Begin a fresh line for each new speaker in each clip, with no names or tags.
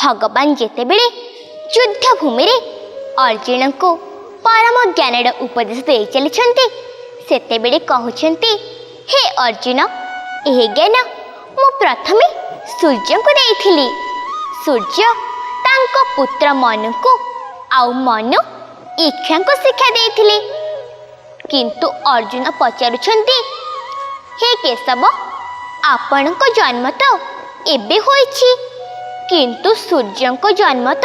ଭଗବାନ ଯେତେବେଳେ ଯୁଦ୍ଧଭୂମିରେ ଅର୍ଜୁନଙ୍କୁ ପରମ ଜ୍ଞାନର ଉପଦେଶ ଦେଇ ଚାଲିଛନ୍ତି, ସେତେବେଳେ କହୁଛନ୍ତି, ହେ ଅର୍ଜୁନ, ଏହି ଜ୍ଞାନ ମୁଁ ପ୍ରଥମେ ସୂର୍ଯ୍ୟଙ୍କୁ ଦେଇଥିଲି, ସୂର୍ଯ୍ୟ ତାଙ୍କ ପୁତ୍ର ମନୁଙ୍କୁ, ଆଉ ମନୁ ଇକ୍ଷ୍ୱାଙ୍କୁ ଶିକ୍ଷା ଦେଇଥିଲେ। କିନ୍ତୁ ଅର୍ଜୁନ ପଚାରୁଛନ୍ତି, ହେ କେଶବ, ଆପଣଙ୍କ ଜନ୍ମ ତ ଏବେ ହୋଇଛି, କିନ୍ତୁ ସୂର୍ଯ୍ୟଙ୍କ ଜନ୍ମ ତ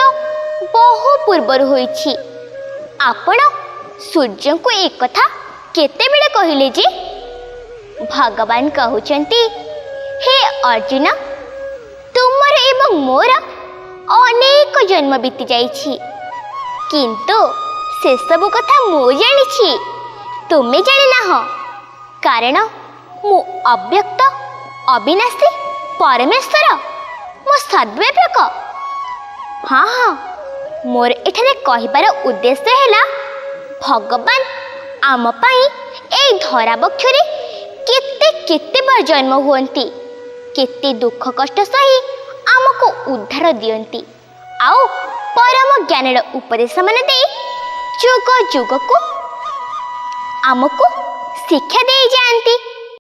ବହୁ ପୂର୍ବରୁ ହୋଇଛି। ଆପଣ ସୂର୍ଯ୍ୟଙ୍କୁ ଏକଥା କେତେବେଳେ କହିଲେ ଯେ? ଭଗବାନ କହୁଛନ୍ତି, ହେ ଅର୍ଜୁନ, ତୁମର ଏବଂ ମୋର ଅନେକ ଜନ୍ମ ବିତି ଯାଇଛି, କିନ୍ତୁ ସେସବୁ କଥା ମୁଁ ଜାଣିଛି, ତୁମେ ଜାଣିନାହଁ। କାରଣ ମୁଁ ଅବ୍ୟକ୍ତ, ଅବିନାଶୀ ପରମେଶ୍ୱର, ମୁଁ ସଦ୍ବ୍ୟାପକ। ହଁ, ମୋର ଏଠାରେ କହିବାର ଉଦ୍ଦେଶ୍ୟ ହେଲା, ଭଗବାନ ଆମ ପାଇଁ ଏଇ ଧରାବକ୍ଷରେ କେତେ କେତେ ବାର ଜନ୍ମ ହୁଅନ୍ତି, କେତେ ଦୁଃଖ କଷ୍ଟ ସହି ଆମକୁ ଉଦ୍ଧାର ଦିଅନ୍ତି, ଆଉ ପରମ ଜ୍ଞାନର ଉପଦେଶମାନ ଦେଇ ଯୁଗ ଯୁଗକୁ ଆମକୁ ଶିକ୍ଷା ଦେଇଯାଆନ୍ତି।